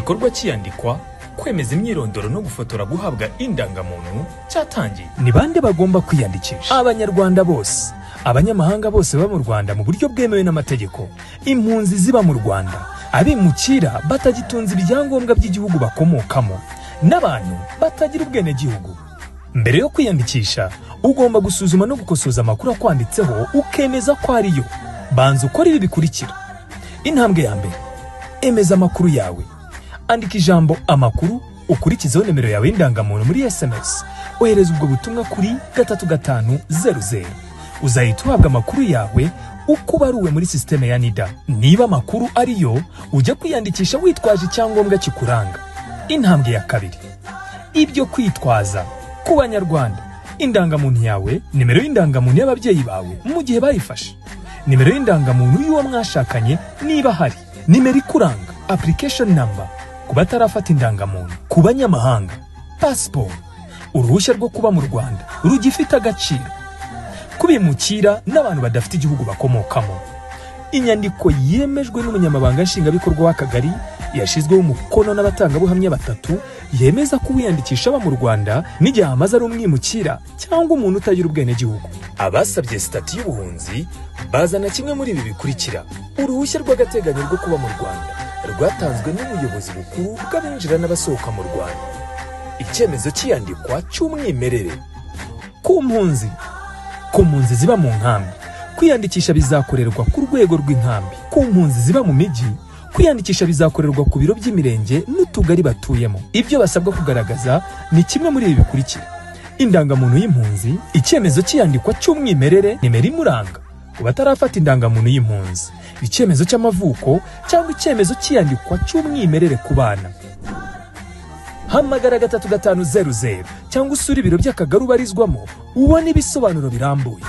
Igikorwa cy'iyandikwa, kwemeza imyirondoro no gufotora guhabwa indangamuntu cyatangiye. Ni bande bagomba kwiyandikisha? Abanyarwanda bose, abanyamahanga bose baba mu Rwanda mu buryo bwemewe n'amategeko, impunzi ziba mu Rwanda, abimukira batagitunze ibyangombwa by'igihugu bakomokamo, n'abantu batagira ubwenegihugu. Mbere yo kwiyandikisha, ugomba gusuzuma no gukosoza amakuru akwanditseho, ukemeza ko ariyo. Banza ukore ibi bikurikira. Intambwe ya mbere: emeza amakuru yawe. Andika ijambo "amakuru", ukurikizeho nimero yawe y'indangamuntu muri SMS. Ohereza ubwo butumwa kuri 3500. Uzahita uhabwa amakuru yawe uko ubaruwe muri sisiteme ya NIDA. Niba amakuru ariyo, ujya kwiyandikisha witwaje icyangombwa kikuranga. Intambwe ya kabiri: ibyo kwitwaza. Ku Banyarwanda, indangamuntu yawe, nimero y'indangamuntu y'ababyeyi bawe mu gihe bayifashe, nimero y'indangamuntu y'uwo mwashakanye niba hari, nimero ikuranga, application number, ku batarafata indangamuntu. Ku banyamahanga, pasiporo, uruhushya rwo kuba mu Rwanda rugifite agaciro. Kubimukira n'abantu badafite igihugu bakomokamo, inyandiko yemejwe n'umunyamabanga nshingwabikorwa w'akagari, yashyizweho umukono n'abatangabuhamya batatu, yemeza ko uwiyandikisha aba mu Rwanda n'igihe amaze ari umwimukira cyangwa umuntu utagira ubwenegihugu. Abasabye sitati y'ubuhunzi bazana kimwe muri ibi bikurikira: uruhushya rw'agateganyo rwo kuba mu Rwanda rwatanzwe n'ubuyobozi bukuru bw'abinjira n'abasohoka mu Rwanda, icyemezo cy'iyandikwa cy'umwimerere. Ku mpunzi ziba mu nkambi, kwiyandikisha bizakorerwa ku rwego rw'inkambi. Ku mpunzi ziba mu mijyi, kwiyandikisha bizakorerwa ku biro by'imirenge n'utugari batuyemo. Ibyo basabwa kugaragaza ni kimwe muri ibi bikurikira: indangamuntu y'impunzi, icyemezo cy'iyandikwa cy'umwimerere, nimero imuranga ku batarafata indangamuntu y'impunzi, icyemezo cy'amavuko cyangwa icyemezo cy'iyandikwa cy'umwimerere ku bana. Hamagara 3500 cyangwa usure ibiro by'akagari ubarizwamo, ubone ibisobanuro birambuye.